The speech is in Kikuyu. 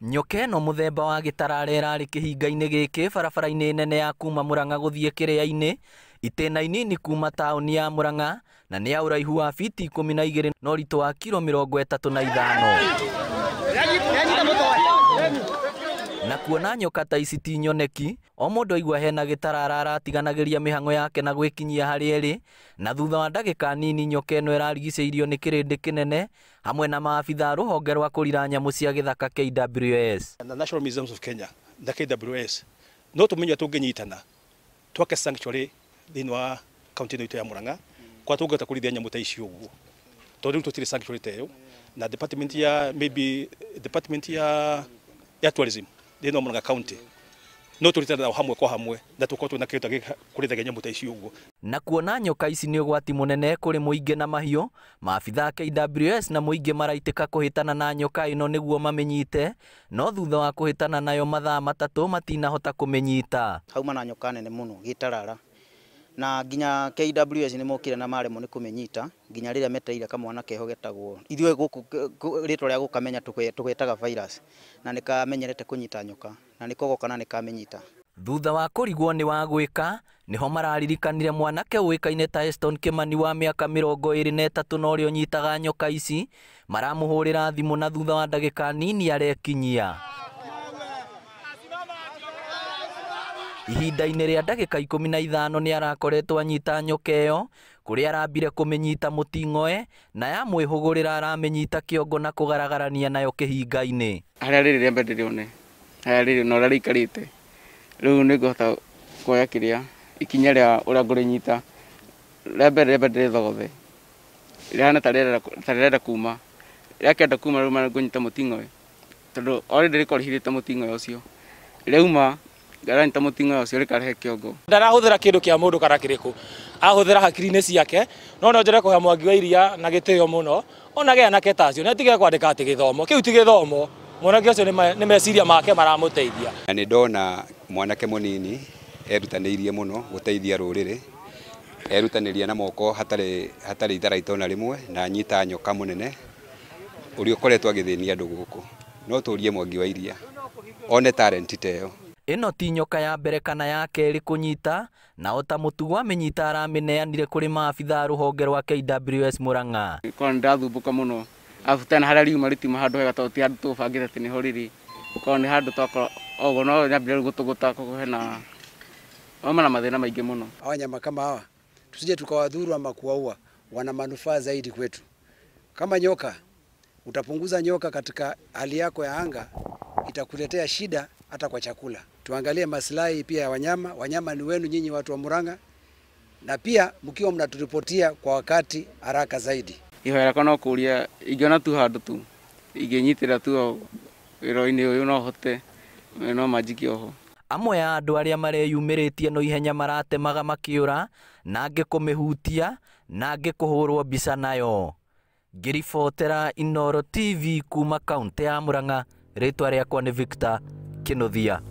Nyoka ĩno mũthemba wa gĩtarara ĩrarĩ kĩhinga-inĩ gĩkĩ barabara-inĩ nene ya kuma Murang'a gũthiĩ Kĩrĩa-inĩ, itĩna inini kuma taũni ya Murang'a, na nĩ ya ũraihu wa fiti 12 na ũritũ wa kiro 35. Na kuona nyoka ta ici ti nyoneki, o mũndũ aigua hena gĩtarara aratiganagĩria mĩhang'o yake na gwĩkinyia harĩa ĩrĩ, na thutha wa ndagĩka nini nyoka ĩno ĩrarigicĩirio nĩ kĩrĩndĩ kĩnene hamwe na maabitha a rũhonge rwa kũrira nyamũ cia gĩthaka KWS. Na National Museums of Kenya na KWS no tũmenye tũngĩnyitana twake sanctuary thĩinĩ wa kaunti ĩno itũ ya Murang'a kwa tũngĩhota kũrithia nyamũ ta ici ũguo, tondũ rĩu tũtirĩ sanctuary ta ĩyo, na department ya maybe department ya tourism thĩinĩ wa Murang'a county no tũrutane nao hamwe kwa hamwe na tũkorwo twĩna kĩndũ gĩa kũrĩithagia nyamũ ta ici ũguo. Na kuona nyoka ici nĩ ũgwati mũnene kũrĩ mũingĩ na mahiũ, maabitha a KWS na mũingĩ maraitĩka kũhĩtana na nyoka ĩno nĩguo mamĩnyite, no thutha wa kũhĩtana nayo mathaa 3 matinahota kũmĩnyita. Hauma na nyoka nene mũno gĩtarara, na nginya KWS nĩ mokire na maremwo nĩ kũmĩnyita nginya rĩrĩa metereire kamwana keho getagwo ithuĩ gũkũ rĩtwa rĩa gũkamenya tũgetaga virus, na nĩkamenyerete kũnyita nyoka na nĩkogoka na nĩkamĩnyita. Thutha wa kũrigwo nĩ wa gwĩka, nĩho mararirikanire mwanake ũĩkaine ta Eston Kimani wa mĩaka 23 na ũrĩa ũnyitaga nyoka ici, maramũhũrĩra thimũ na thutha wa ndagĩka nini arekinyia. Ihinda-inĩ rĩa ndagĩka 15 nĩ arakoretwo anyita nyoka ĩyo, kũrĩa arambire kũmĩnyita mũting'oe na yamwĩhũgũrĩra aramĩnyita kĩongo na kũgaragarania nayo kĩhinga-inĩ. Harĩa rĩrĩ rĩa mbere ndĩrĩone, harĩa rĩrĩ na ũrĩa rĩikarĩte, rĩu nĩngũhota kuoya kĩrĩa ikinya rĩa ũrĩa ngũrĩnyita. Rĩa mbere ndĩrĩthogothe, rĩhana ta rĩrenda kuma, rĩakĩenda kuma rĩu ngũnyita mũting'oe, tondũ already rĩkorwo rĩhithĩte mũting'oe ũcio, rĩauma ngaranyita mũting'oe ũcio rĩkarehe kĩongo. Ndarahũthĩra kĩndũ kĩa mũndũ kana kĩrĩkũ, ahũthĩra hakiri-inĩ ciake, no no njere kũhe Mwangi wa Iria na gĩtĩo mũno, onage anake ta acio nĩatige kwandĩka atĩ gĩthomo kĩu ti gĩthomo, mwanake ũcio nĩ meciria make maramũteithia. Na nĩ ndona mwanake mũnini erutanĩirie mũno gũteithia rũrĩrĩ, erutanĩria na moko hatarĩ itharaita ona rĩmwe, na anyita nyoka mũnene ũrĩa ũkoretwo agĩthĩnia andũ gũkũ. No tũrie Mwangi wa Iria one talent ta ĩyo. Ĩno ti nyoka ya mbere kana ya kerĩ kũnyita, na o ta mũtugo amĩnyita aramĩneanire kũrĩ maabitha a rũhonge rwa KWS Murang'a. Korwo nĩndathumbũka mũno, arabu tena harĩa riuma rĩtiuma handũ hega tondũ ti handũ tũbangĩte atĩ nĩho rĩrĩ, korwo nĩ handũ twakorwo oguo no nyambire rĩu gũtũgũta koguo hena wauma na mathĩna maingĩ mũno. Wanyama kama hawa tusije tukawadhuru ama kuwaua, wana manufaa zaidi kwetu. Kama nyoka, utapunguza nyoka katika hali yako ya anga, itakuletea shida hata kwa chakula. Tuangalie maslahi pia ya wanyama. Wanyama ni wenu nyinyi watu wa Murang'a, na pia mkiwa mnaturipotia kwa wakati haraka zaidi. Ihoya rĩakwa no kũria ingĩona tu handũ tu ingĩnyitĩra tu wĩra-inĩ ũyũ no hote, no manjikie oho. Amwe a andũ arĩa mareyumĩrĩtie no ihenya maratemaga makĩũra, na angĩ kũmĩhutia, na angĩ kũhũrwo mbica nayo. Ngĩribotera Inooro TV kuma kaũntĩ ya Murang'a, rĩtwa rĩakwa nĩ Victor Kinuthia.